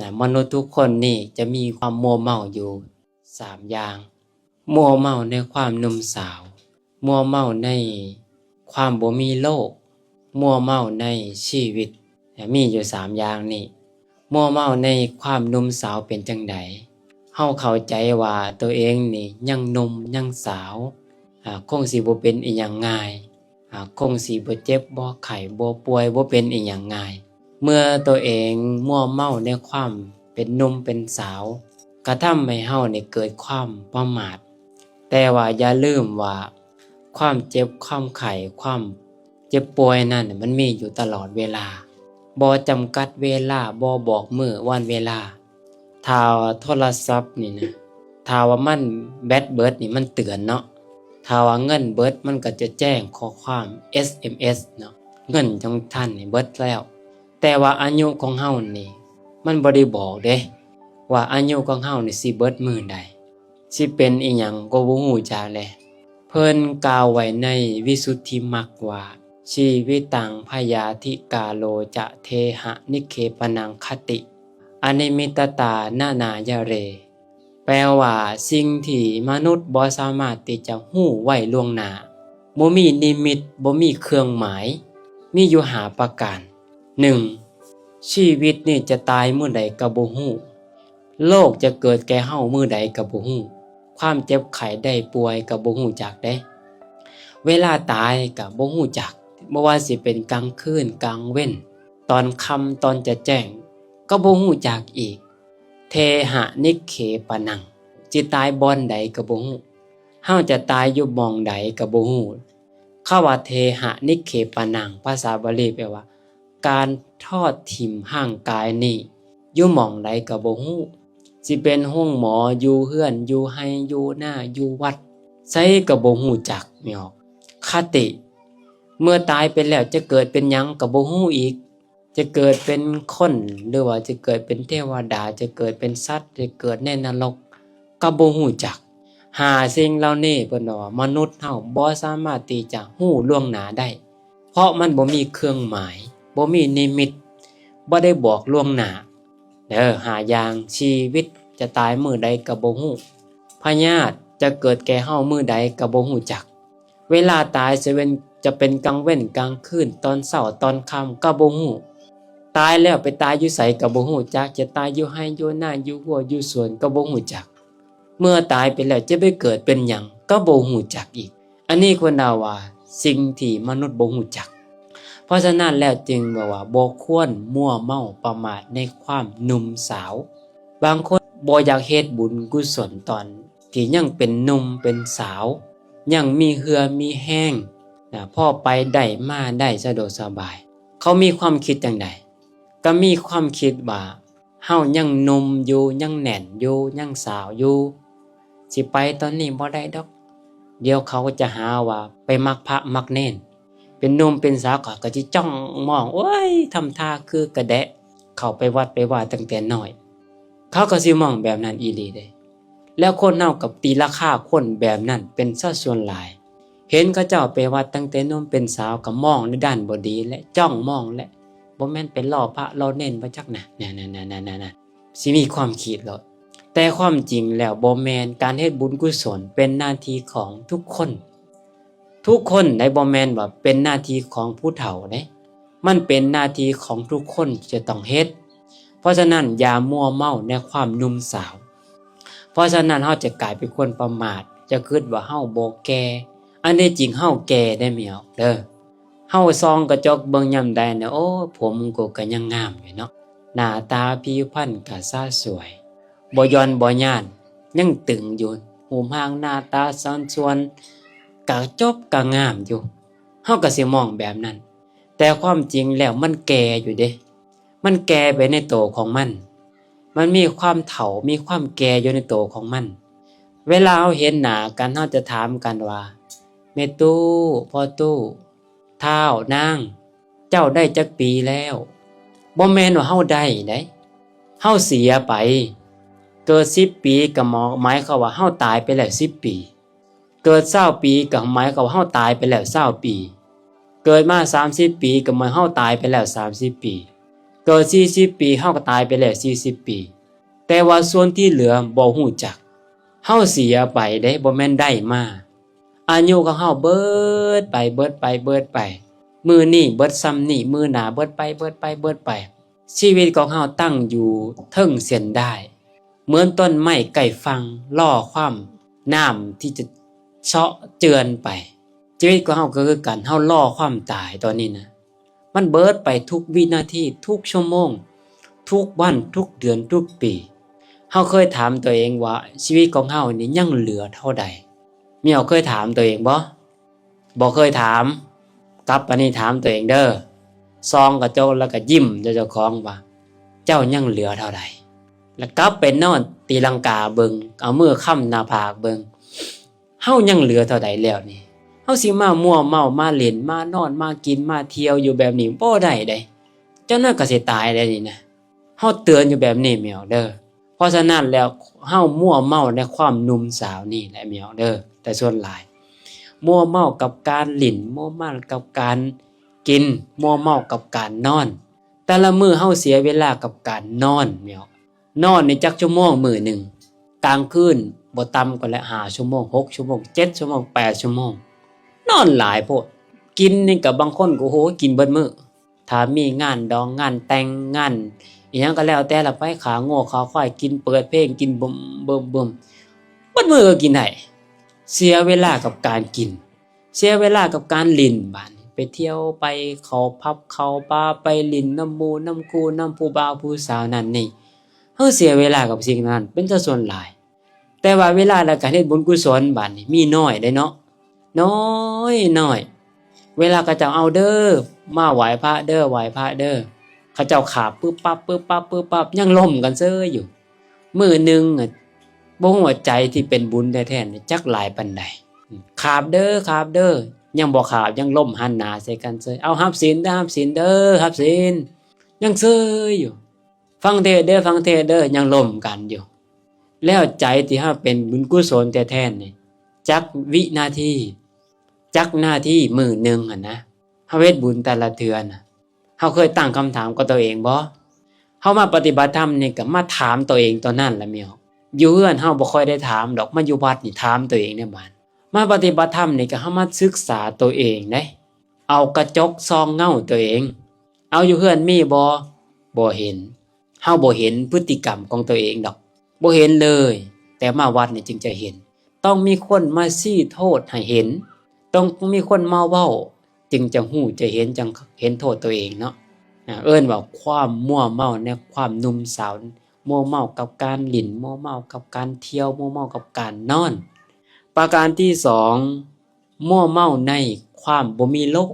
ນະ ມະນຸດທຸກຄົນນີ້ຈະມີຄວາມມົວເມົາຢູ່ສາມຢ່າງ. ມົວເມົາໃນຄວາມໜຸ່ມສາວ, ມົວເມົາໃນຄວາມບໍ່ມີໂລກ, ມົວເມົາໃນຊີວິດ. ນະ ມີຢູ່ສາມຢ່າງນີ້. ມົວເມົາໃນຄວາມໜຸ່ມສາວເປັນຈັ່ງໃດ? ເຮົາເຂົ້າໃຈວ່າໂຕເອງນີ້ຍັງໜຸ່ມຍັງສາວ, ອາ, ຄົງຊິບໍ່ເປັນອີ່ຫຍັງງ່າຍ, ອາ, ຄົງຊິບໍ່ເຈັບບໍ່ໄຂ້ບໍ່ປ່ວຍ, ບໍ່ເປັນອີ່ຫຍັງງ່າຍ. ເມື່ອໂຕເອງມົວເມົາໃນຄວາມເປັນໜຸ່ມເປັນສາວ, ກະທຳໃຫ້ເຮົານີ້ເກີດຄວາມປະໝາດ. ແຕ່ວ່າຢ່າລືມວ່າ ຄວາມເຈັບຄວາມໄຂ້, ຄວາມເຈັບປ່ວຍນັ້ນ ມັນມີຢູ່ຕະຫຼອດເວລາ, ບໍ່ຈຳກັດເວລາ, ບໍ່ບອກມື້ວັນເວລາ. ຖ້າໂທລະສັບນີ້ນະ, ຖ້າວ່າມັນແບັດເບີດນີ້ ມັນເຕືອນເນາະ, ຖ້າວ່າເງິນເບີດ ມັນກໍຈະແຈ້ງຂໍ້ຄວາມ ເອສເອັມເອສ ເນາະ, ເງິນຂອງທ່ານນີ້ເບີດແລ້ວ. ແຕ່ວ່າອາຍຸຂອງເຮົານີ້ ມັນບໍ່ໄດ້ບອກເດ້ ວ່າອາຍຸຂອງເຮົານີ້ຊິເບີດມື້ໃດ, ຊິເປັນອີ່ຫຍັງກໍບໍ່ຮູ້ຈັກເດ້. ເພິ່ນກ່າວໄວ້ໃນວິສຸດທິມັກວ່າ ຊີວິຕັງພະຍາທິກາໂລຈະ ເທຫະນິເຂປະນັງຄະຕິ ອະນິມິດຕະຕານະນາຍະເຣ. ແປວ່າ ສິ່ງທີ່ມະນຸດບໍ່ສາມາດທີ່ຈະຮູ້ໄວ້ລ່ວງໜ້າ, ບໍ່ມີນິມິດ, ບໍ່ມີເຄື່ອງໝາຍ, ມີຢູ່ຫ້າປະການ. ໜຶ່ງ, ຊີວິດນີ້ຈະຕາຍມື້ໃດກໍບໍ່ຮູ້, ໂລກຈະເກີດແກ່ເຮົາມື້ໃດກໍບໍ່ຮູ້, ຄວາມເຈັບໄຂ້ໄດ້ປ່ວຍກໍບໍ່ຮູ້ຈັກເດ້. ເວລາຕາຍກໍບໍ່ຮູ້ຈັກ, ບໍ່ວ່າຊິເປັນກາງຄືນ, ກາງເວັນ, ຕອນຄ່ຳ, ຕອນຈະແຈ້ງ, ກໍບໍ່ຮູ້ຈັກອີກ. ເທຫະນິເຂປະນັງ, ຊິຕາຍບ່ອນໃດກໍບໍ່ຮູ້, ເຮົາຈະຕາຍຢູ່ໝ່ອງໃດກໍບໍ່ຮູ້. ຄຳວ່າເທຫະນິເຂປະນັງ ພາສາບາລີແປວ່າ ການທອດຖິ້ມຮ່າງກາຍນີ້ ຢູ່ໝ່ອງໃດກໍບໍ່ຮູ້, ຊິເປັນໂຮງໝໍ, ຢູ່ເຮືອນ, ຢູ່ໄຮ່, ຢູ່ນາ, ຢູ່ວັດ, ໃສກໍບໍ່ຮູ້ຈັກ. ແມ່ນອອກຄະຕິ, ເມື່ອຕາຍໄປແລ້ວຈະເກີດເປັນຫຍັງກໍບໍ່ຮູ້ອີກ. ຈະເກີດເປັນຄົນ ຫຼືວ່າຈະເກີດເປັນເທວະດາ, ຈະເກີດເປັນສັດ, ຈະເກີດໃນນະລົກ ກໍບໍ່ຮູ້ຈັກ. ຫ້າສິ່ງເຫຼົ່ານີ້ ເພິ່ນວ່າມະນຸດເຮົາບໍ່ສາມາດທີ່ຈະຮູ້ລ່ວງໜ້າໄດ້, ເພາະມັນບໍ່ມີເຄື່ອງໝາຍ, ບໍ່ມີນິມິດ, ບໍ່ໄດ້ບອກລ່ວງໜ້າເດີ. ຫ້າຢ່າງ, ຊີວິດຈະຕາຍມື້ໃດກໍບໍ່ຮູ້, ພະຍາດຈະເກີດແກ່ເຮົາມື້ໃດກໍບໍ່ຮູ້ຈັກ. ເວລາຕາຍ ຊິເປັນ ຈະເປັນກາງເວັນກາງຄືນ, ຕອນເຊົ້າຕອນຄ່ຳກໍບໍ່ຮູ້. ຕາຍແລ້ວໄປຕາຍຢູ່ໃສກໍບໍ່ຮູ້ຈັກ, ຈະຕາຍຢູ່ໄຮ່ຢູ່ນາ, ຢູ່ຮົ້ວຢູ່ສວນກໍບໍ່ຮູ້ຈັກ. ເມື່ອຕາຍໄປແລ້ວຈະໄປເກີດເປັນຫຍັງກໍບໍ່ຮູ້ຈັກອີກ. ອັນນີ້ເພິ່ນເວົ້າວ່າສິ່ງທີ່ມະນຸດບໍ່ຮູ້ຈັກ. ເພາະສະນັ້ນແລ້ວຈຶ່ງເວົ້າວ່າບໍ່ຄວນມົວເມົາປະໝາດໃນຄວາມໜຸ່ມສາວ. ບາງຄົນບໍ່ຢາກເຮັດບຸນກຸສົນຕອນ ທີ່ຍັງເປັນໜຸ່ມເປັນສາວ, ຍັງມີເຫື່ອມີແຮງນະ, ພໍໄປໄດ້ມາໄດ້ສະດວກສະບາຍ. ເຂົາມີຄວາມຄິດຈັ່ງໃດ? ກໍມີຄວາມຄິດວ່າ ເຮົາຍັງໜຸ່ມຢູ່, ຍັງແໜ້ນຢູ່, ຍັງສາວຢູ່, ຊິໄປຕອນນີ້ບໍ່ໄດ້ດອກ, ດຽວເຂົາຈະຫາວ່າໄປມັກພະມັກເນນ. ເປັນໜຸ່ມເປັນສາວ ເຂົາກໍຊິຈ້ອງມອງ, ໂອ້ຍ, ທຳທ່າຄືກະແດະ, ເຂົ້າໄປວັດໄປວາຕັ້ງແຕ່ນ້ອຍ. ເຂົາກໍຊິມອງແບບນັ້ນອີ່ຫຼີເດ້. ແລ້ວຄົນເຮົາກໍຕີລາຄາຄົນແບບນັ້ນເປັນຊະສ່ວນຫຼາຍ. ເຫັນເຂົາເຈົ້າໄປວັດຕັ້ງແຕ່ໜຸ່ມເປັນສາວກໍມອງໃນດ້ານບໍ່ດີ ແລະ ຈ້ອງມອງ ແລະ ບໍ່ແມ່ນໄປລໍ້ພະລໍ້ເນນບໍ່ຈັກນະ, ນັ້ນໆໆໆ ຊິມີຄວາມຄິດໂລດ. ແຕ່ຄວາມຈິງແລ້ວບໍ່ແມ່ນ, ການເຮັດບຸນກຸສົນເປັນໜ້າທີ່ຂອງທຸກຄົນ. ທຸກຄົນໃດ໋, ບໍ່ແມ່ນວ່າເປັນໜ້າທີ່ຂອງຜູ້ເຖົ້າເດ້, ມັນເປັນໜ້າທີ່ຂອງທຸກຄົນທີ່ຈະຕ້ອງເຮັດ. ເພາະສະນັ້ນຢ່າມົວເມົາໃນຄວາມໜຸ່ມສາວ. ເພາະສະນັ້ນເຮົາຈະກາຍເປັນຄົນປະໝາດ, ຈະຄິດວ່າເຮົາບໍ່ແກ່, ອັນທີ່ຈິງເຮົາແກ່ໄດ້ແມ່ນອອກເດີ. ເຮົາສ່ອງກະຈົກເບິ່ງຍາມໃດນະ, ໂອ້, ຜົມກູກະຍັງງາມຢູ່ເນາະ, ໜ້າຕາຜິວພັນກະສະສວຍ, ບໍ່ຢ່ອນບໍ່ຍານ, ຍັງຕຶງຢູ່, ຮູບຮ່າງໜ້າຕາສັດສ່ວນກະຈົບກະງາມຢູ່. ເຮົາກະຊິມອງແບບນັ້ນ, ແຕ່ຄວາມຈິງແລ້ວມັນແກ່ຢູ່ເດ້. ມັນແກ່ໄປໃນໂຕຂອງມັນ, ມັນມີຄວາມເຖົ້າ, ມີຄວາມແກ່ຢູ່ໃນໂຕຂອງມັນ. ເວລາເຮົາເຫັນໜ້າກັນ, ເຮົາຈະຖາມກັນວ່າ, ແມ່ຕູ້, ພໍ່ຕູ້, ທ້າວ, ນາງ, ເຈົ້າໄດ້ຈັກປີແລ້ວ? ບໍ່ແມ່ນວ່າເຮົາໄດ້ໃດ, ເຮົາເສຍໄປ. ເກີດສິບປີກໍໝາຍຄວາມວ່າເຮົາຕາຍໄປແລ້ວສິບປີ. ເກີດຊາວປີກໍໝາຍຄວາມວ່າເຮົາຕາຍໄປແລ້ວຊາວປີ. ເກີດມາສາມສິບປີກໍໝາຍເຮົາຕາຍໄປແລ້ວສາມສິບປີ. ເກີດສີ່ສິບປີ ເຮົາກໍຕາຍໄປແລ້ວສີ່ສິບປີ, ແຕ່ວ່າສ່ວນທີ່ເຫຼືອບໍ່ຮູ້ຈັກ. ເຮົາເສຍໄປເດ້ ບໍ່ແມ່ນໄດ້ມາ. ອາຍຸຂອງເຮົາເບີດໄປ ເບີດໄປ ເບີດໄປ, ມື້ນີ້ເບີດຊ່ຳນີ້ ມື້ໜ້າເບີດໄປ ເບີດໄປ ເບີດໄປ. ຊີວິດຂອງເຮົາຕັ້ງຢູ່ເທິງເສັ້ນດ້າຍ ເໝືອນຕົ້ນໄມ້ໃກ້ຝັ່ງ ລໍຄວາມນ້ຳທີ່ຈະເຊາະເຈື່ອນໄປ. ຊີວິດຂອງເຮົາກໍຄືກັນ, ເຮົາລໍຄວາມຕາຍຕອນນີ້ນະ. ມັນເບີດໄປທຸກວິນາທີ, ທຸກຊົ່ວໂມງ, ທຸກວັນ, ທຸກເດືອນ, ທຸກປີ. ເຮົາເຄີຍຖາມຕົວເອງວ່າ ຊີວິດຂອງເຮົານີ້ຍັງເຫຼືອເທົ່າໃດ? ມີເຮົາເຄີຍຖາມຕົວເອງບໍ່? ບໍ່ເຄີຍຖາມ. ກັບບາດນີ້ຖາມຕົວເອງເດີ້. ສ່ອງກະຈົກແລ້ວກະຍິ້ມໃສ່ເຈົ້າຂອງວ່າ ເຈົ້າຍັງເຫຼືອເທົ່າໃດ? ແລ້ວກັບໄປນອນຕີລັງກາເບິ່ງ, ເອົາມືຄ້ຳໜ້າຜາກເບິ່ງ. ເຮົາຍັງເຫຼືອເທົ່າໃດແລ້ວນີ້? ເຮົາຊິມາມົວເມົາ, ມາຫຼິ້ນ, ມານອນ, ມາກິນ, ມາທ່ຽວຢູ່ແບບນີ້ບໍ່ໄດ້ເດ້. ຈັກໜ້ອຍກໍຊິຕາຍແລ້ວນີ້ນະ. ເຮົາເຕືອນຢູ່ແບບນີ້ແມ່ນອອກເດີ້. ເພາະສະນັ້ນແລ້ວ ເຮົາມົວເມົາໃນຄວາມໜຸ່ມສາວນີ້ແຫຼະແມ່ນອອກເດີ້. ແຕ່ສ່ວນຫຼາຍ ມົວເມົາກັບການຫຼິ້ນ, ມົວເມົາກັບການກິນ, ມົວເມົາກັບການນອນ. ແຕ່ລະມື້ເຮົາເສຍເວລາກັບການນອນແມ່ນອອກ. ນອນນີ້ຈັກຊົ່ວໂມງມື້ໜຶ່ງ? ກາງຄືນບໍ່ຕ່ຳກວ່າແຫຼະ ຫ້າຊົ່ວໂມງ, ຫົກຊົ່ວໂມງ, ເຈັດຊົ່ວໂມງ, ແປດຊົ່ວໂມງ. ນອນຫຼາຍໂພດ. ກິນນີ້ກໍບາງຄົນກໍ ໂອ້ໂຫ ກິນເບິດມື້. ຖ້າມີງານດອງ, ງານແຕ່ງ, ງານອີ່ຫຍັງກໍແລ້ວແຕ່ລະໄປ, ຂ້າງົວຂ້າຄວາຍ, ກິນເປີດເພງ, ກິນບຶມໆໆ. ເບິດມື້ກໍກິນໄດ້. ເສຍເວລາກັບການກິນ. ເສຍເວລາກັບການຫຼິ້ນ. ບາດນີ້ໄປທ່ຽວ, ໄປເຂົ້າຜັບເຂົ້າບາ, ໄປຫຼິ້ນນຳໝູ່ນຳຄູ່, ນຳຜູ້ບ່າວຜູ້ສາວນັ້ນນີ້. ເຮົາເສຍເວລາກັບສິ່ງນັ້ນເປັນສ່ວນຫຼາຍ. ແຕ່ວ່າເວລາໃນການເຮັດບຸນກຸສົນບາດນີ້ມີນ້ອຍເດ້ເນາະ, ນ້ອຍໆ. ເວລາເຂົາເຈົ້າ ເອົາເດີ້ ມາໄຫວ້ພະເດີ້ ໄຫວ້ພະເດີ້, ເຂົາເຈົ້າຂາບປຶບປັບ ປຶບປັບ ປຶບປັບ ຍັງລົ້ມກັນເຊີຍຢູ່. ມື້ໜຶ່ງ ບໍ່ຮູ້ວ່າໃຈທີ່ເປັນບຸນແທ້ໆນີ້ຈັກຫຼາຍປານໃດ. ຂາບເດີ້ ຂາບເດີ້ ຍັງບໍ່ຂາບ ຍັງລົ້ມຫັນໜ້າໃສ່ກັນເຊີຍ. ເອົາ ຮັບສິນເດີ້ ຮັບສິນເດີ້ ຮັບສິນ ຍັງເຊີຍຢູ່. ຟັງເທດເດີ້ ຟັງເທດເດີ້ ຍັງລົ້ມກັນຢູ່. ແລ້ວໃຈທີ່ເຮົາເປັນບຸນກຸສົນແທ້ໆນີ້ ຈັກວິນາທີ ຈັກນາທີມື້ໜຶ່ງຫັ້ນນະ ເຮົາເຮັດບຸນແຕ່ລະເທື່ອນະ ເຮົາເຄີຍຕັ້ງຄຳຖາມກັບຕົວເອງບໍ່? ເຮົາມາປະຕິບັດທຳນີ້ກໍມາຖາມຕົວເອງຕອນນັ້ນລະແມ່ນ. ຢູ່ເຮືອນເຮົາບໍ່ຄ່ອຍໄດ້ຖາມດອກ, ມາຢູ່ວັດນີ້ຖາມຕົວເອງແດ່ບາດ. ມາປະຕິບັດທຳນີ້ກໍເຮົາມາສຶກສາຕົວເອງເດ້. ເອົາກະຈົກສ່ອງເງົາຕົວເອງ. ເອົາ ຢູ່ເຮືອນມີບໍ່? ບໍ່ເຫັນ. ເຮົາບໍ່ເຫັນພຶດຕິກຳຂອງຕົວເອງດອກ. ບໍ່ເຫັນເລີຍ. ແຕ່ມາວັດນີ້ຈຶ່ງຈະເຫັນ. ຕ້ອງມີຄົນມາຊີ້ໂທດໃຫ້ເຫັນ. ຕ້ອງມີຄົນມາເວົ້າ ຈຶ່ງຈະຮູ້ຈະເຫັນ ຈັ່ງເຫັນໂທດຕົວເອງເນາະ. ອາ ເອີ້ນວ່າຄວາມມົວເມົາໃນຄວາມໜຸ່ມສາວ, ມົວເມົາກັບການຫຼິ້ນ, ມົວເມົາກັບການທ່ຽວ, ມົວເມົາກັບການນອນ. ປະການທີສອງ ມົວເມົາໃນຄວາມບໍ່ມີໂລກ.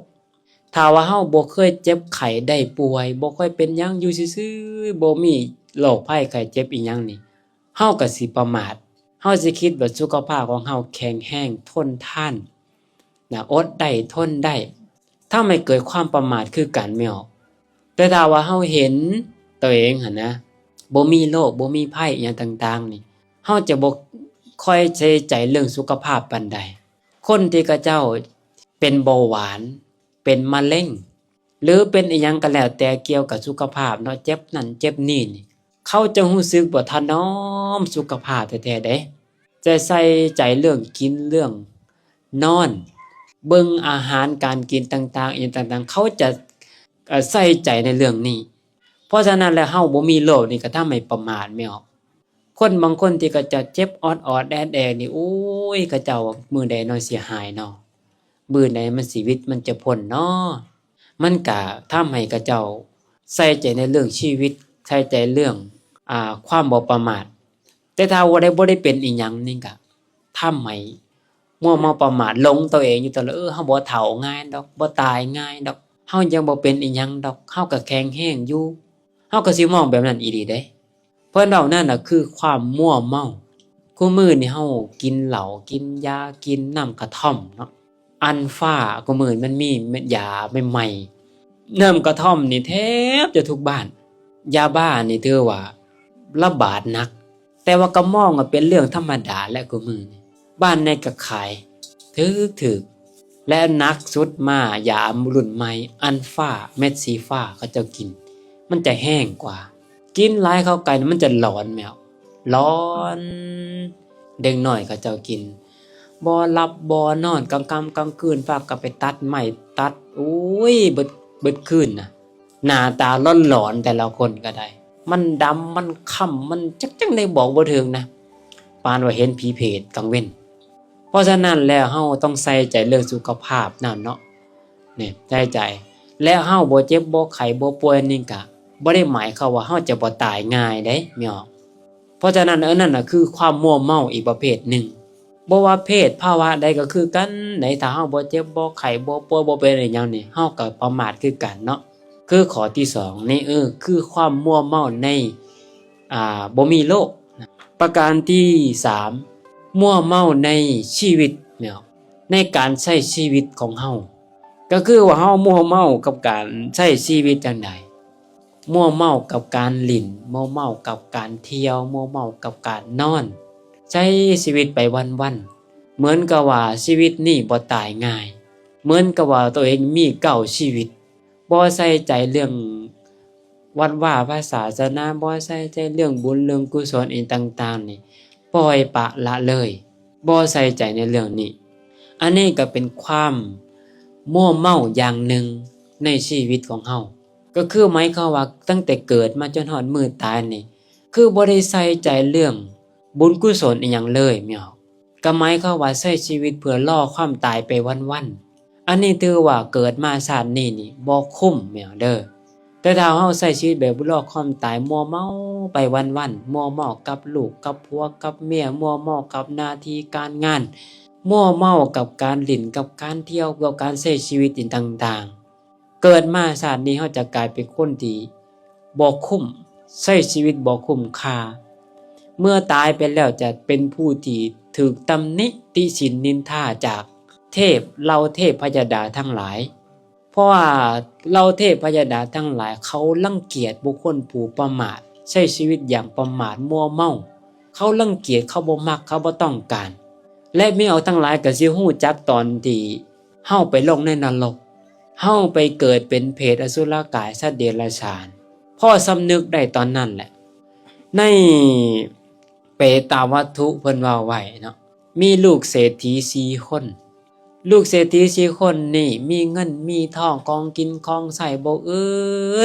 ຖ້າວ່າເຮົາບໍ່ເຄີຍເຈັບໄຂ້ໄດ້ປ່ວຍ, ບໍ່ເຄີຍເປັນຫຍັງ, ຢູ່ຊື່ໆ, ບໍ່ມີໂລກໄພໄຂ້ເຈັບອີ່ຫຍັງນີ້, ເຮົາກໍຊິປະໝາດ. ເຮົາຊິຄິດວ່າສຸຂະພາບຂອງເຮົາແຂງແຮງ, ທົນທານ, ນະ, ອົດໄດ້, ທົນໄດ້. ທຳໃຫ້ເກີດຄວາມປະໝາດຄືກັນແມ່ນບໍ່? ແຕ່ຖ້າວ່າເຮົາເຫັນຕົວເອງຫັ້ນນະ, ບໍ່ມີໂລກ, ບໍ່ມີໄພອີ່ຫຍັງຕ່າງໆນີ້, ເຮົາຈະບໍ່ຄ່ອຍໃສ່ໃຈເລື່ອງສຸຂະພາບປານໃດ. ຄົນທີ່ເຂົາເຈົ້າເປັນເບົາຫວານ, ເປັນມະເລັງ, ຫຼືເປັນອີ່ຫຍັງກໍແລ້ວແຕ່ກ່ຽວກັບສຸຂະພາບເນາະ, ເຈັບນັ້ນເຈັບນີ້ນີ້, ເຂົາຈະຮູ້ສຶກວ່າຖະໜອມສຸຂະພາບແທ້ໆເດ້, ຈະໃສ່ໃຈເລື່ອງກິນເລື່ອງນອນ, ເບິ່ງອາຫານການກິນຕ່າງໆ ອີ່ຫຍັງຕ່າງໆ, ເຂົາຈະ ເອີ່ ໃສ່ໃຈໃນເລື່ອງນີ້. ເພາະສະນັ້ນແລ້ວ ເຮົາບໍ່ມີໂລກນີ້ກໍທຳໃຫ້ປະໝາດແມ່ນບໍ່? ຄົນບາງຄົນທີ່ເຂົາເຈົ້າເຈັບອອດໆແອດໆນີ້ ໂອ້ຍ ເຂົາເຈົ້າມື້ໃດເນາະຊິຫາຍເນາະ, ມື້ໃດມັນ ຊີວິດມັນຈະພົ້ນເນາະ, ມັນກະທຳໃຫ້ເຂົາເຈົ້າໃສ່ໃຈໃນເລື່ອງຊີວິດ, ໃສ່ໃຈເລື່ອງ ອ່າ ຄວາມບໍ່ປະໝາດ. ແຕ່ຖ້າວ່າໄດ້ ບໍ່ໄດ້ເປັນອີ່ຫຍັງນີ້ກະທຳໃຫ້ ມົວເມົາປະໝາດ ຫຼົງຕົວເອງຢູ່ຕະຫຼອດ, ເອີ ເຮົາບໍ່ເຖົ້າງ່າຍດອກ, ບໍ່ຕາຍງ່າຍດອກ, ເຮົາຍັງບໍ່ເປັນອີ່ຫຍັງດອກ, ເຮົາກໍແຂງແຮງຢູ່, ເຮົາກໍຊິມອງແບບນັ້ນອີ່ຫຼີເດ້. ເພິ່ນເວົ້ານັ້ນນະຄືຄວາມມົວເມົາ. ຄູ່ມື້ນີ້ເຮົາກິນເຫຼົ້າ, ກິນຢາ, ກິນນ້ຳກະທ່ອມເນາະ. ອັນຟາ ຄູ່ມື້ມັນມີຢາໃໝ່ໆ, ນ້ຳກະທ່ອມນີ້ແທບຈະທຸກບ້ານ. ຢາບ້ານີ້ຖືວ່າລະບາດໜັກ, ແຕ່ວ່າກໍມອງວ່າເປັນເລື່ອງທຳມະດາແຫຼະ ຄູ່ມື້ນີ້ບ້ານໃດກໍຂາຍຖືກໆ. ແລະໜັກສຸດມາ ຢາລຸ້ນໃໝ່ ອັນຟາ ເມັດສີຟ້າ ເຂົາເຈົ້າກິນ ມັນຈະແຮງກວ່າ. ກິນຫຼາຍເຂົ້າໄກ່ນີ້ມັນຈະຫຼອນແມ່ນບໍ່? ຫຼອນ. ເດັກນ້ອຍເຂົາເຈົ້າກິນ ບໍ່ຫຼັບບໍ່ນອນ ກາງຄ່ຳກາງຄືນພາກັນໄປຕັດໄມ້ຕັດ ໂອ້ຍ ເບິດ ເບິດຄືນນະ. ໜ້າຕາຫຼອນໆ ແຕ່ລະຄົນກໍໄດ້ ມັນດຳ ມັນຄ້ຳ ມັນຈັກຈັ່ງໃດບອກບໍ່ຖືກນະ ປານວ່າເຫັນຜີເຜດກາງເວັນ. ເພາະສະນັ້ນແລ້ວ ເຮົາຕ້ອງໃສ່ໃຈເລື່ອງສຸຂະພາບນຳເນາະ ນີ້ ໃສ່ໃຈ ແລະ ເຮົາບໍ່ເຈັບບໍ່ໄຂ້ບໍ່ປ່ວຍນີ້ກະບໍ່ໄດ້ໝາຍຄວາມວ່າເຮົາຈະບໍ່ຕາຍງ່າຍເດ້ ແມ່ນບໍ່? ເພາະສະນັ້ນ ອັນນັ້ນນະຄືຄວາມມົວເມົາອີກປະເພດໜຶ່ງ. ບໍ່ວ່າເພດພາວະໃດກໍຄືກັນໃດ ຖ້າເຮົາບໍ່ເຈັບບໍ່ໄຂ້ບໍ່ປ່ວຍບໍ່ເປັນອີ່ຫຍັງນີ້ ເຮົາກໍປະໝາດຄືກັນເນາະ. ຄືຂໍ້ທີສອງນີ້ ເອີ ຄືຄວາມມົວເມົາໃນ ອ່າ ບໍ່ມີໂລກ. ປະການທີສາມ ມົວເມົາໃນຊີວິດເນາະ ໃນການໃຊ້ຊີວິດຂອງເຮົາ ກໍຄືວ່າເຮົາມົວເມົາກັບການໃຊ້ຊີວິດຈັ່ງໃດ? ມົວເມົາກັບການຫຼິ້ນ, ມົວເມົາກັບການທ່ຽວ, ມົວເມົາກັບການນອນ, ໃຊ້ຊີວິດໄປວັນໆ ເໝືອນກັບວ່າຊີວິດນີ້ບໍ່ຕາຍງ່າຍ, ເໝືອນກັບວ່າໂຕເອງມີເກົ້າຊີວິດ, ບໍ່ໃສ່ໃຈເລື່ອງວັດວາພະສາສະໜາ, ບໍ່ໃສ່ໃຈເລື່ອງບຸນເລື່ອງກຸສົນອີ່ຫຍັງຕ່າງໆນີ້, ປ່ອຍປະລະເລີຍ, ບໍ່ໃສ່ໃຈໃນເລື່ອງນີ້. ອັນນີ້ກໍເປັນຄວາມມົວເມົາຢ່າງໜຶ່ງໃນຊີວິດຂອງເຮົາ. ກໍຄືໝາຍຄວາມວ່າຕັ້ງແຕ່ເກີດມາຈົນຮອດມື້ຕາຍນີ້ ຄືບໍ່ໄດ້ໃສ່ໃຈເລື່ອງບຸນກຸສົນອີ່ຫຍັງເລີຍ ແມ່ນບໍ່? ກໍໝາຍຄວາມວ່າໃຊ້ຊີວິດເພື່ອລໍຄວາມຕາຍໄປວັນໆ. ອັນນີ້ຖືວ່າເກີດມາຊາດນີ້ນີ້ບໍ່ຄຸ້ມ ແມ່ນບໍ່ເດີ. ແຕ່ຖ້າເຮົາໃຊ້ຊີວິດແບບບໍ່ລໍຄວາມຕາຍ, ມົວເມົາໄປວັນໆ, ມົວເມົາກັບລູກ, ກັບຜົວ, ກັບເມຍ, ມົວເມົາກັບໜ້າທີ່ການງານ, ມົວເມົາກັບການຫຼິ້ນ, ກັບການທ່ຽວ, ກັບການໃຊ້ຊີວິດອີ່ຫຍັງຕ່າງໆ, ເກີດມາຊາດນີ້ເຮົາຈະກາຍເປັນຄົນທີ່ບໍ່ຄຸ້ມ, ໃຊ້ຊີວິດບໍ່ຄຸ້ມຄ່າ. ເມື່ອຕາຍໄປແລ້ວຈະເປັນຜູ້ທີ່ຖືກຕຳໜິຕິສິນນິນທາຈາກເທບ, ເຫຼົ່າເທບພະຍະດາທັງຫຼາຍ. ເພາະວ່າເຫຼົ່າເທບພະຍະດາທັງຫຼາຍ ເຂົາລັງກຽດບຸກຄົນຜູ້ປະໝາດ, ໃຊ້ຊີວິດຢ່າງປະໝາດມົວເມົາ. ເຂົາລັງກຽດ, ເຂົາບໍ່ມັກ, ເຂົາບໍ່ຕ້ອງການ. ແລະ ແມ່ອອກທັງຫຼາຍກໍຊິຮູ້ຈັກຕອນທີ່ເຮົາໄປລົງໃນນະລົກ, ເຮົາໄປເກີດເປັນເປດ, ອະສຸລະກາຍ, ສັດເດຍລະສານ. ພໍສຳນຶກໄດ້ຕອນນັ້ນແຫຼະ. ໃນເປຕາວັດຖຸເພິ່ນເວົ້າໄວ້ເນາະ, ມີລູກເສດຖີສີ່ຄົນ. ລູກເສດຖີສີ່ຄົນນີ້ມີເງິນມີທອງ, ຂອງກິນຂອງໃຊ້ບໍ່ອຶ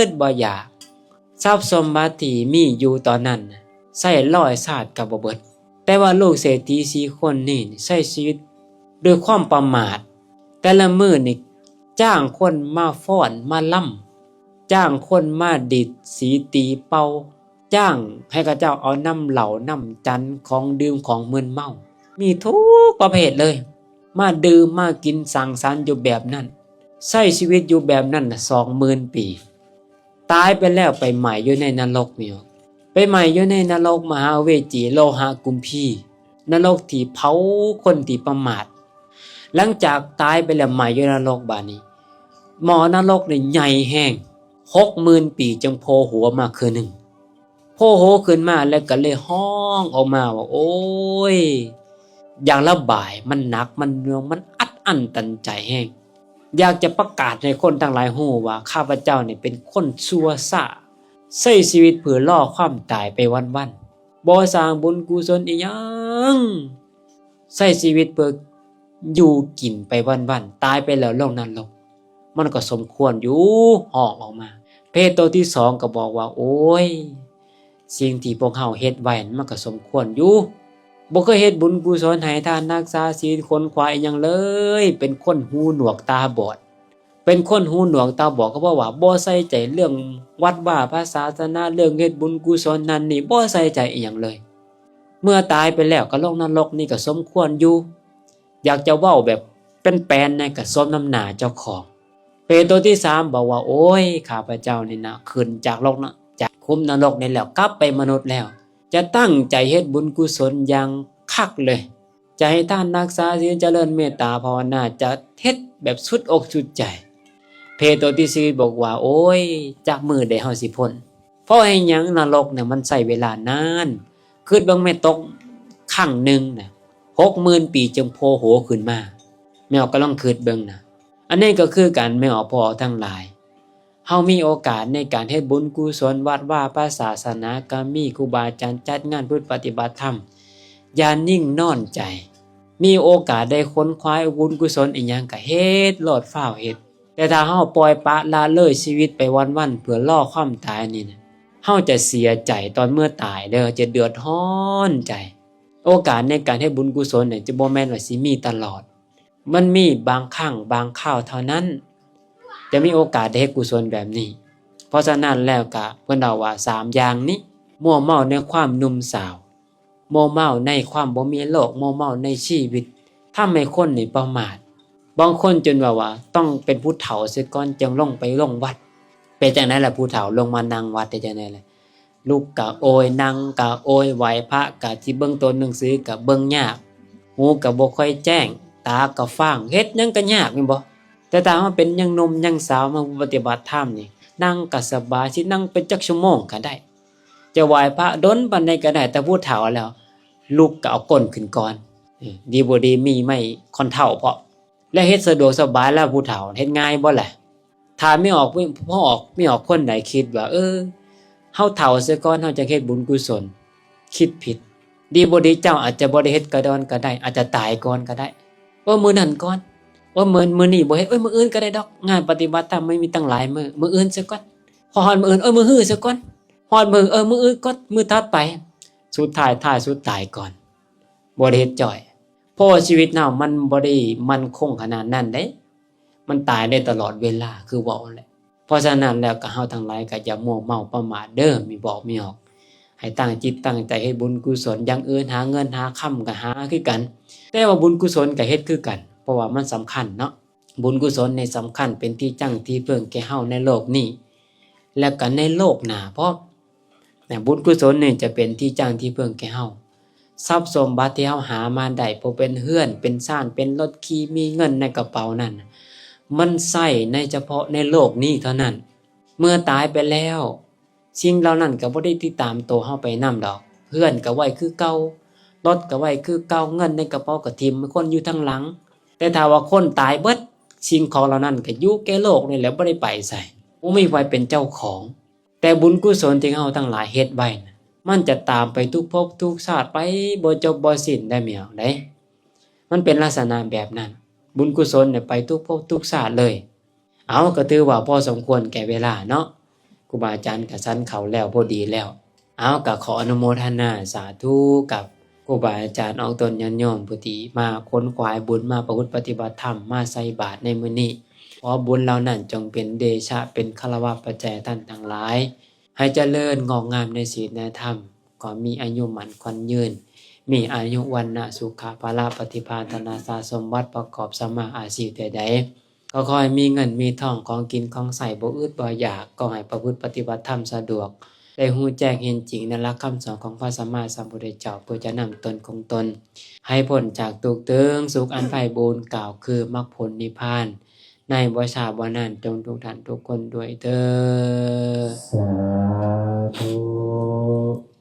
ດບໍ່ຢາກ. ຊັບສົມບັດທີ່ມີຢູ່ຕອນນັ້ນໃຊ້ຮ້ອຍຊາດກໍບໍ່ເບິດ. ແຕ່ວ່າລູກເສດຖີສີ່ຄົນນີ້ໃຊ້ຊີວິດດ້ວຍຄວາມປະໝາດ. ແຕ່ລະມື້ນີ້ຈ້າງຄົນມາຟ້ອນມາລຳ, ຈ້າງຄົນມາດີດສີຕີເປົ່າ, ຈ້າງໃຫ້ເຂົາເຈົ້າເອົານ້ຳເຫຼົ້ານ້ຳຈັນ, ຂອງດື່ມຂອງມຶນເມົາ, ມີທຸກປະເພດເລີຍ, ມາດື່ມມາກິນສັງສັນຢູ່ແບບນັ້ນ, ໃຊ້ຊີວິດຢູ່ແບບນັ້ນສອງໝື່ນປີ. ຕາຍໄປແລ້ວໄປໄໝ້ຢູ່ໃນນະລົກນີ້, ໄປໄໝ້ຢູ່ໃນນະລົກມະຫາເວຈີ ໂລຫະກຸມພີ, ນະລົກທີ່ເຜົາຄົນທີ່ປະໝາດ. ຫຼັງຈາກຕາຍໄປແລ້ວໄໝ້ຢູ່ນະລົກບາດນີ້, ໝໍ້ນະລົກນີ້ໃຫຍ່ແຮງ, ຫົກໝື່ນປີຈຶ່ງໂຜ່ຫົວມາເທື່ອໜຶ່ງ. ໂຜ່ຫົວຂຶ້ນມາແລ້ວກໍເລີຍຮ້ອງອອກມາວ່າ ໂອ້ຍ ຢາກລະບາຍ, ມັນໜັກ, ມັນໜ່ວງ, ມັນອັດອັ້ນຕັນໃຈແຮງ. ຢາກຈະປະກາດໃຫ້ຄົນທັງຫຼາຍຮູ້ວ່າ ຂ້າພະເຈົ້ານີ້ເປັນຄົນຊົ່ວຊ້າ, ໃຊ້ຊີວິດເພື່ອລໍຄວາມຕາຍໄປວັນໆ, ບໍ່ສ້າງບຸນກຸສົນອີ່ຫຍັງ, ໃຊ້ຊີວິດເພື່ອຢູ່ກິນໄປວັນໆ, ຕາຍໄປແລ້ວລົງນະລົກ, ມັນກໍສົມຄວນຢູ່, ຮ້ອງອອກມາ. ເປໂຕທີສອງກໍບອກວ່າ ໂອ້ຍ ສິ່ງທີ່ພວກເຮົາເຮັດໄວ້ນັ້ນມັນກໍສົມຄວນຢູ່. ບໍ່ເຄີຍເຮັດບຸນກຸສົນ, ໃຫ້ທານ, ຮັກສາສິນ, ຂົນຂວາຍອີ່ຫຍັງເລີຍ, ເປັນຄົນຫູໜວກຕາບອດ. ເປັນຄົນຫູໜວກຕາບອດ ກໍເພາະວ່າບໍ່ໃສ່ໃຈເລື່ອງວັດວາພະສາສະໜາ, ເລື່ອງເຮັດບຸນກຸສົນນັ້ນນີ້, ບໍ່ໃສ່ໃຈອີ່ຫຍັງເລີຍ. ເມື່ອຕາຍໄປແລ້ວກໍລົງນະລົກນີ້ກໍສົມຄວນຢູ່. ຢາກຈະເວົ້າແບບແປນໆ ນະ ກໍສົມນຳໜ້າເຈົ້າຂອງ. ເປໂຕທີສາມບອກວ່າ ໂອ້ຍ ຂ້າພະເຈົ້ານີ້ນະ ຂຶ້ນຈາກລົກນະ ຈາກຂຸມນະລົກນີ້ແລ້ວ ກັບໄປມະນຸດແລ້ວ ຈະຕັ້ງໃຈເຮັດບຸນກຸສົນຢ່າງຄັກເລີຍ, ຈະໃຫ້ທານ, ຮັກສາສິນ, ຈະເລີນເມດຕາພາວະນາ, ຈະເຮັດແບບສຸດອົກສຸດໃຈ. ເປໂຕທີສີ່ບອກວ່າ ໂອ້ຍ ຈັກມື້ໃດເຮົາຊິພົ້ນ? ເພາະເຮັດຫຍັງ? ນະລົກນະ ມັນໃຊ້ເວລານານ. ຄິດເບິ່ງແມ່ ຕົກຄັ້ງໜຶ່ງນະ ຫົກໝື່ນປີຈຶ່ງໂຜ່ຫົວຂຶ້ນມາ. ແມ່ອອກກຳລັງຄິດເບິ່ງນະ. ອັນນີ້ກໍຄືກັນ ແມ່ອອກ ພໍ່ອອກທັງຫຼາຍ. ເ ເຮົາມີໂອກາດໃນການເຮັດບຸນກຸສົນ ວັດວາພາສາສະໜາກະມີ ຄູບາອາຈານຈັດງານຝຶກປະຕິບັດທຳ ຢ່ານິ່ງນອນໃຈ. ມີໂອກາດໄດ້ຂົນຂວາຍບຸນກຸສົນອີ່ຫຍັງກະເຮັດໂລດ ຟ້າວເຮັດ. ແຕ່ຖ້າເຮົາປ່ອຍປະລະເລີຍຊີວິດໄປວັນໆ ເພື່ອລໍຄວາມຕາຍນີ້ນະ ເຮົາຈະເສຍໃຈຕອນເມື່ອຕາຍເດີ້ ຈະເດືອດຮ້ອນໃຈ. ໂອກາດໃນການເຮັດບຸນກຸສົນນີ້ ຈະບໍ່ແມ່ນວ່າຊິມີຕະຫຼອດ. ມັນມີບາງຄັ້ງບາງຄາວເທົ່ານັ້ນ ຈະມີໂອກາດໄດ້ເຮັດກຸສົນແບບນີ້. ເພາະສະນັ້ນແລ້ວກະ ເພິ່ນເວົ້າວ່າສາມຢ່າງນີ້ ມົວເມົາໃນຄວາມໜຸ່ມສາວ, ມົວເມົາໃນຄວາມບໍ່ມີໂລກ, ມົວເມົາໃນຊີວິດ ທຳໃຫ້ຄົນນີ້ປະໝາດ. ບາງຄົນຈົນເວົ້າວ່າຕ້ອງເປັນຜູ້ເຖົ້າເສຍກ່ອນ ຈຶ່ງລົງໄປລົງວັດ. ເປັນຈັ່ງໃດລະ ຜູ້ເຖົ້າລົງມານັ່ງວັດໄດ້ຈັ່ງໃດລະ? ລຸກກະໂອຍ, ນັ່ງກະໂອຍ, ໄຫວ້ພະກະຊິເບິ່ງໂຕໜັງສືກະເບິ່ງຍາກ, ຫູກະບໍ່ຄ່ອຍແຈ້ງ, ຕາກະຟາງ, ເຮັດຫຍັງກະຍາກແມ່ນບໍ່? ແຕ່ຖ້າເຮົາເປັນຍັງໜຸ່ມຍັງສາວມາປະຕິບັດທຳນີ້ ນັ່ງກະສະບາຍ, ຊິນັ່ງເປັນຈັກຊົ່ວໂມງກະໄດ້, ຈະໄຫວ້ພະດົນປານໃດກະໄດ້, ແຕ່ຜູ້ເຖົ້າແລ້ວ ລຸກກະເອົາກົ້ນຂຶ້ນກ່ອນ. ເອີ ດີບໍ່ດີມີໄມ້ຄ້ອນເທົ້າເພາະ ແລະ ເຮັດສະດວກສະບາຍແລ້ວ ຜູ້ເຖົ້າເຮັດງ່າຍບໍ່ລະ? ຖ້າມີອອກ ມີອອກ ມີອອກຄົນໃດຄິດວ່າ ເອີ ເຮົາເຖົ້າເສຍກ່ອນ ເຮົາຈະເຮັດບຸນກຸສົນ, ຄິດຜິດ. ດີບໍ່ດີເຈົ້າອາດຈະບໍ່ໄດ້ເຮັດກະດອນກະໄດ້, ອາດຈະຕາຍກ່ອນກະໄດ້. ເອີ ມື້ນັ້ນກ່ອນ, ເອີ ມື້ ມື້ນີ້ບໍ່ເຮັດ, ເອີ ມື້ອື່ນກະໄດ້ດອກ, ງານປະຕິບັດທຳມັນມີຕັ້ງຫຼາຍມື້, ມື້ອື່ນເສຍກ່ອນ. ພໍຮອດມື້ອື່ນ, ເອີ ມື້ຮືເສຍກ່ອນ. ຮອດມື້, ເອີ ມື້ອື່ນກ່ອນ, ມື້ຖັດໄປ. ສຸດທ້າຍ ທ້າຍສຸດຕາຍກ່ອນ. ບໍ່ໄດ້ເຮັດຈ້ອຍ. ເພາະວ່າຊີວິດເຮົາມັນບໍ່ໄດ້ໝັ້ນຄົງຂະໜາດນັ້ນເດ້, ມັນຕາຍໄດ້ຕະຫຼອດເວລາ ຄືເວົ້າແຫຼະ. ເພາະສະນັ້ນແລ້ວກໍເຮົາທັງຫຼາຍກໍຢ່າມົວເມົາປະໝາດເດີ້, ມີບອກມີອອກ. ໃຫ້ຕັ້ງຈິດຕັ້ງໃຈເຮັດບຸນກຸສົນ, ຢ່າງອື່ນຫາເງິນຫາຄຳກໍຫາຄືກັນ, ແຕ່ວ່າບຸນກຸສົນກໍເຮັດຄືກັນ, ເພາະວ່າມັນສຳຄັນເນາະ. ບຸນກຸສົນນີ້ສຳຄັນ, ເປັນທີ່ຢັ້ງທີ່ເພິ່ງແກ່ເຮົາໃນໂລກນີ້ ແລະກໍໃນໂລກໜ້າພ້ອມ. ນະ ບຸນກຸສົນນີ້ຈະເປັນທີ່ຢັ້ງທີ່ເພິ່ງແກ່ເຮົາ. ຊັບສົມບັດທີ່ເຮົາຫາມາໄດ້, ບໍ່ເປັນເຮືອນ, ເປັນຊານ, ເປັນລົດຂີ່, ມີເງິນໃນກະເປົານັ້ນ, ມັນໃຊ້ໃນສະເພາະໃນໂລກນີ້ເທົ່ານັ້ນ. ເມື່ອຕາຍໄປແລ້ວ, ສິ່ງເຫຼົ່ານັ້ນກໍບໍ່ໄດ້ຕິດຕາມໂຕເຮົາໄປນຳດອກ. ເຮືອນກໍໄວ້ຄືເກົ່າ, ລົດກໍໄວ້ຄືເກົ່າ, ເງິນໃນກະເປົາກໍຖິ້ມໃຫ້ຄົນຢູ່ທາງຫຼັງ. ແຕ່ຖ້າວ່າຄົນຕາຍເບິດ, ສິ່ງຂອງເຫຼົ່ານັ້ນກໍຢູ່ແກ່ໂລກນີ້ແຫຼະ, ບໍ່ໄດ້ໄປໃສ, ບໍ່ມີໃຜເປັນເຈົ້າຂອງ. ແຕ່ບຸນກຸສົນທີ່ເຮົາທັງຫຼາຍເຮັດໄວ້ນະ, ມັນຈະຕາມໄປທຸກພົບທຸກຊາດໄປບໍ່ຈົບບໍ່ສິ້ນໄດ້ແມ່ນຫຍັງໃດ. ມັນເປັນລັກສະນະແບບນັ້ນ, ບຸນກຸສົນນີ້ໄປທຸກພົບທຸກຊາດເລີຍ. ເອົາ, ກໍຖືວ່າພໍສົມຄວນແກ່ເວລາເນາະ, ຄູບາອາຈານກໍສັນເຂົ້າແລ້ວພໍດີແລ້ວ. ເອົາ, ກໍຂໍອະນຸໂມທະນາສາທຸກັບ ຄູບາອາຈານອອກຕົນຍາດໂຍມຜູ້ທີ່ມາຂົນຂວາຍບຸນ, ມາປະພຶດປະຕິບັດທຳ, ມາໃສ່ບາດໃນມື້ນີ້. ຂໍບຸນເຫຼົ່ານັ້ນຈົ່ງເປັນເດຊະ, ເປັນຄາລະວະປັດໄຈທ່ານທັງຫຼາຍ, ໃຫ້ຈະເລີນງອກງາມໃນສິນໃນທຳ, ຂໍມີອາຍຸໝັ້ນຂວັນຍືນ, ມີອາຍຸວັນນະສຸຂະພະລະປະຕິພານທະນາສາສົມບັດປະກອບສຳມາອາຊີບແຕ່ໃດ. ກໍຂໍໃຫ້ມີເງິນມີທອງ, ຂອງກິນຂອງໃຊ້ບໍ່ອຶດບໍ່ຢາກ, ກໍໃຫ້ປະພຶດປະຕິບັດທຳສະດວກ, ໄດ້ຮູ້ແຈ້ງເຫັນຈິງໃນຫຼັກຄຳສອນຂອງພະສຳມາສຳພຸດທະເຈົ້າ, ເພື່ອຈະນຳຕົນຂອງຕົນໃຫ້ພົ້ນຈາກທຸກເຖິງສຸກອັນໄພບູນ, ກ່າວຄືມັກຜົນນິບພານ, ໃນບໍ່ຊ້າບໍ່ນານ, ຈົ່ງທຸກທ່ານທຸກຄົນດ້ວຍເທີ້ນ. ສາທຸ.